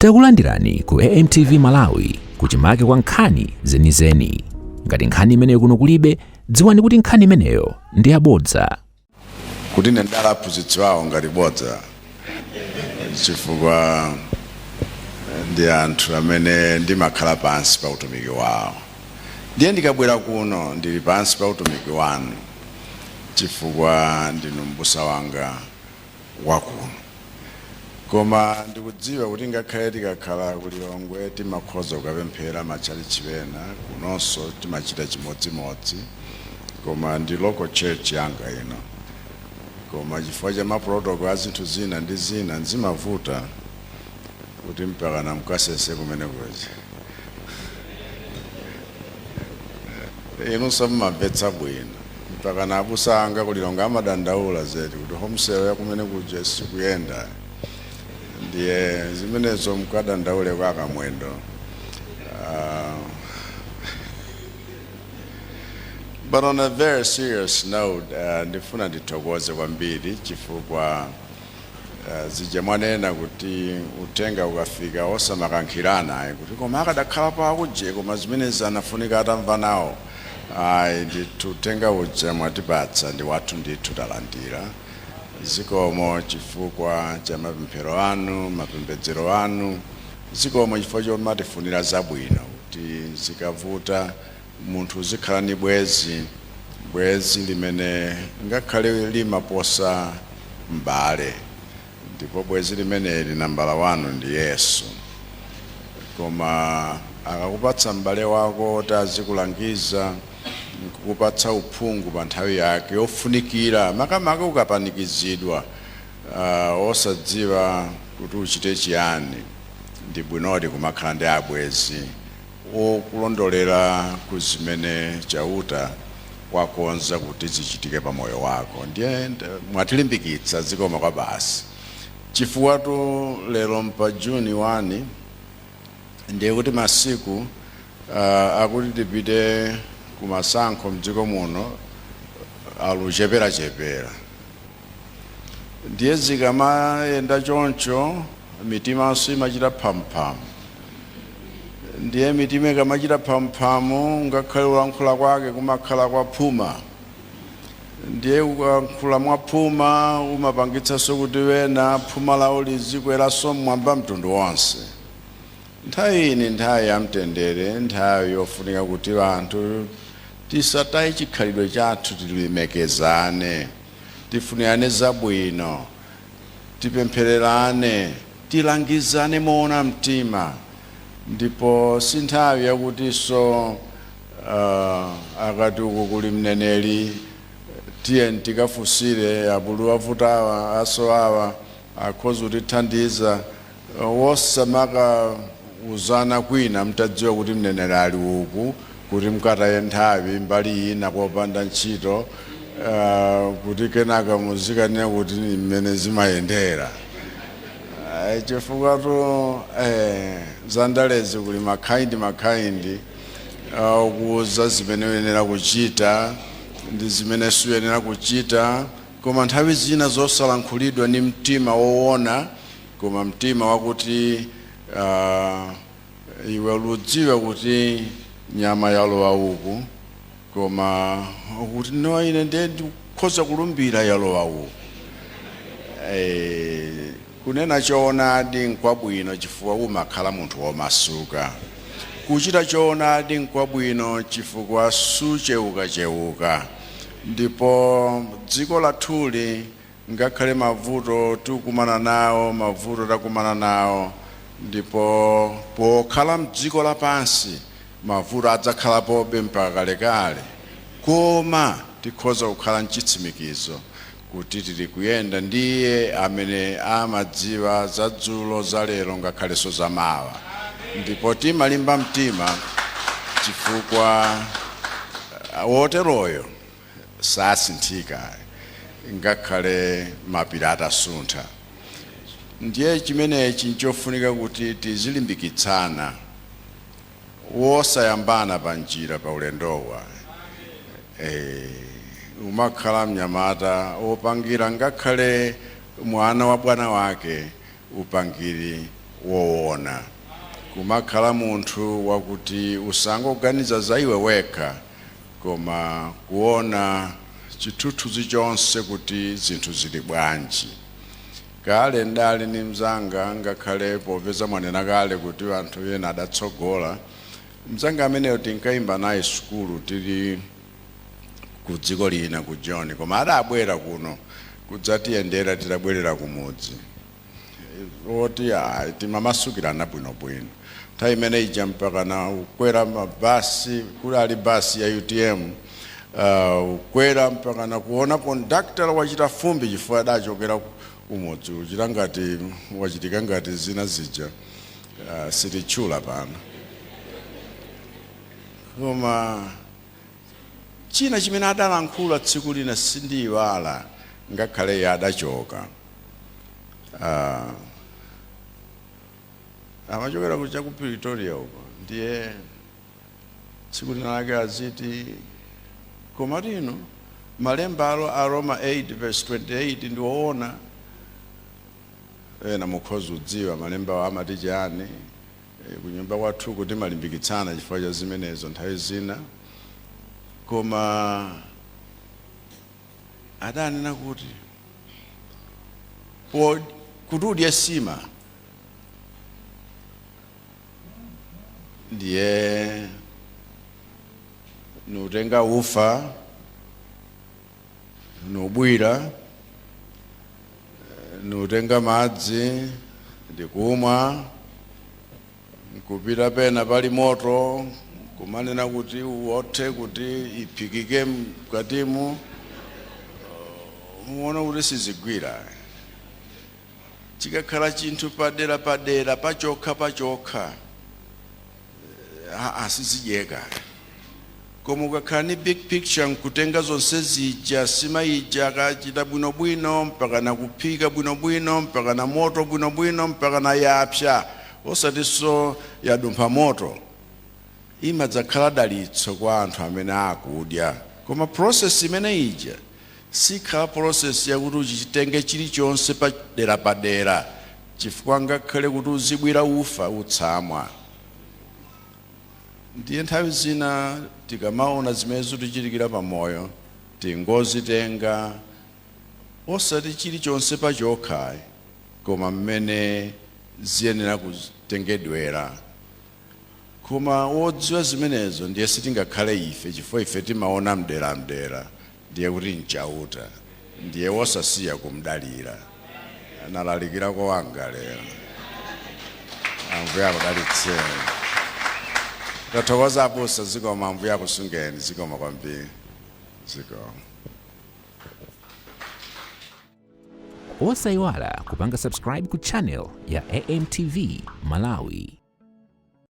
Takulandirani ku AMTV Malawi kuchimake kwa nkhani zenizeni. Ngati nkhani imeneyo kuno kulibe, dziwani kuti nkhani imeneyo ndi yabodza. Kuti ine ndali aphunzitsi wawo ngati bodza, chifukwa ndi anthu amene ndimakhala pansi pa utumiki wawo. Ndiye ndikabwera kuno ndili pansi pa utumiki wanu, chifukwa ndinu mbusa wanga wakuno. Koma ndikudziwa kuti ngakhale tikakhala ku Lilongwe timakhoza kukapemphera matchalitchi ena, kunonso timachita chimodzimodzi, koma ndi local church yanga ino. Koma chifukwa cha maprotocol a zinthu zina ndi zina nzimavuta kuti mpakana mukasese kumene kuja. Inunso mumamvetsa bwino, mpakana abusa anga ku Lilongwe amadandaula zedi kuti home cell ya kumene kuja sikuyenda. Ndiye zimenezo mukadandaule kwa Kamwendo. But on a very serious note, ndifuna ndithokoze kwambiri chifukwa zija mwanena kuti uthenga ukafika osamakankhirana ayi, kuti koma akadakhala pakuje, koma zimenezi anafunika atamva nawo. Ayi ndithu, uthenga uja mwatipatsa ndi wathu ndithu, talandira. Zikomo chifukwa cha mapemphero anu, mapembedzero anu. Zikomo chifukwa chomatifunira zabwino, kuti zikavuta munthu uzikhala ni bwezi, bwezi limene ngakhale limaposa m'bale, ndipo bwezi limeneli nambala 1 ndi Yesu. Koma akakupatsa m'bale wako kuti azikulangiza, nkukupatsa uphungu pa nthawi yake yofunikira, makamaka ukapanikizidwa, osadziwa kuti uchite chiyani, ndi bwinodi kumakhala ndi abwezi okulondolera ku zimene Chauta wakonza kuti zichitike pa moyo wako. Ndiye mwatilimbikitsa, zikomo kwa basi. Chifukwa lero mpa Juni 1, ndiye kuti masiku akuti tipite kumasankho mdziko muno alucheperachepera. Ndiye zikamayenda choncho mitimanso imachita phamphamu. Ndiye mitima ikamachita phamphamu, ngakhale ulankhula kwake kumakhala kwa phuma. Ndiye ukankhula mwa phuma umapangitsanso kuti wena phuma lawo lizikweranso mmwamba mtundu wonse. Nthawi iyi nthawi ya mtendere, nthawi yofunika kuti anthu tisataye chikhalidwe chathu, tilemekezane, tifunirane zabwino, tipemphererane, tilangizane moona mtima. Ndipo si nthawi yakutinso akati uku kuli mneneri, tiye tikafunsire abulu avutawa aso awa akhoza kutithandiza, wosamaka uzana kwina mtadziwa kuti mneneri ali uku, kuti mukataye nthawi mbali ina kopanda ntchito, kuti kenaka muzikanena kuti ni mmene zimayendera. Chifukwa zandalezi kuli makhaindi makhaindi, kuuza zimene uyenera kuchita ndi zimene suyenera kuchita, koma nthawi zina zosalankhulidwa ni mtima woona, koma mtima wakuti iwe ludziwe kuti nyama yalowa uku, koma kuti no, ine ndiye ndikhoza kulumbira yalowa uku. Kunena choonadi nkwabwino chifukwa umakhala munthu womasuka. Kuchita choonadi nkwabwino chifukwa suchewukachewuka. Ndipo dziko lathuli ngakhale mavuto tikukumana nawo, mavuto takumana nawo, ndipo pokhala mdziko lapansi mavuto adzakhalapobe mpaka kalekale, koma tikhoza kukhala mchitsimikizo kuti tili kuyenda ndiye amene amadziwa za dzulo, za lero, ngakhalenso za mawa. Ndipo timalimba mtima chifukwa woteroyo sasinthika ngakhale mapiri atasuntha. Ndiye chimenechi nchofunika kuti tizilimbikitsana, wosayambana pa njira pa ulendowa. Umakhala mnyamata wopangira ngakhale mwana wa bwana wake upangiri woona, kumakhala munthu wakuti usangoganiza za iwe wekha, koma kuona chithunzithunzi chonse kuti zinthu zili bwanji. Kale ndali ni mzanga, ngakhale popeza mwanena kale kuti anthu ena adatsogola, mzanga ameneyo tinkayimba naye sukulu tili ku dziko lina ku John, koma adabwera kuno kudzatiyendera titabwerera kumudzi, oti ayi, timamasukirana bwinobwino nthawi imene ija, mpaka na ukwera mabasi, kuli ali basi ya UTM, ukwera mpaka na kuona kondakitala wachita fumbi chifukwa adachokera kumudzi, uchita ngati wachitika ngati zina zija, sititchula pano. Koma china chimene adalankhula tsiku lina sindiyiwala, ngakhale iye adachoka, amachokera kucha ku Pretoria uko. Ndiye tsiku lina lake aziti, "Koma tino malemba alo a Roma 8 verse 28 ndiwoona." Ena mukhoza udziwa malemba amati chani. Kunyumba kwathu kuti malimbikitsana chifukwa cha zimenezo nthawi zina. Koma adanena kuti po kuti udye sima, ndiye nutenga ufa, nubwira, nutenga madzi ndikumwa, nkupita pena pali moto kumanena kuti uwothe kuti iphikike mkatimu, muona kuti sizigwira. Chikakhala chinthu padera padera, pachokha pachokha, asizidyeka. Koma ukakhala ni big picture, nkutenga zonse zija, sima ija akachita bwinobwino, mpaka na kuphika bwinobwino, mpaka na moto bwinobwino, mpaka na yapsa, osatinso yadumpha moto, imadzakhala dalitso kwa anthu amene akudya. Koma process imene ija sikhala process yakuti uchitenge chilichonse padera padera, chifukwa ngakhale kuti uzibwira ufa, utsamwa. Ndiye nthawi zina tikamaona zimene zitichitikira pamoyo, tingozitenga osati chilichonse pachokha, koma mmene ziyenera kutengedwera. Koma wodziwa zimenezo ndiye sitingakhale ife, chifukwa ife timaona mdera mdera. Ndiye kuti nchauta, ndiye wosasiya kumdalira. Analalikirako wanga lero. Ambuye akudalitseni. Tathokoza abusa, zikomo. Ambuye akusungeni. Zikomo kwambiri, zikomo. Osayiwala kupanga subscribe ku channel ya AMTV Malawi.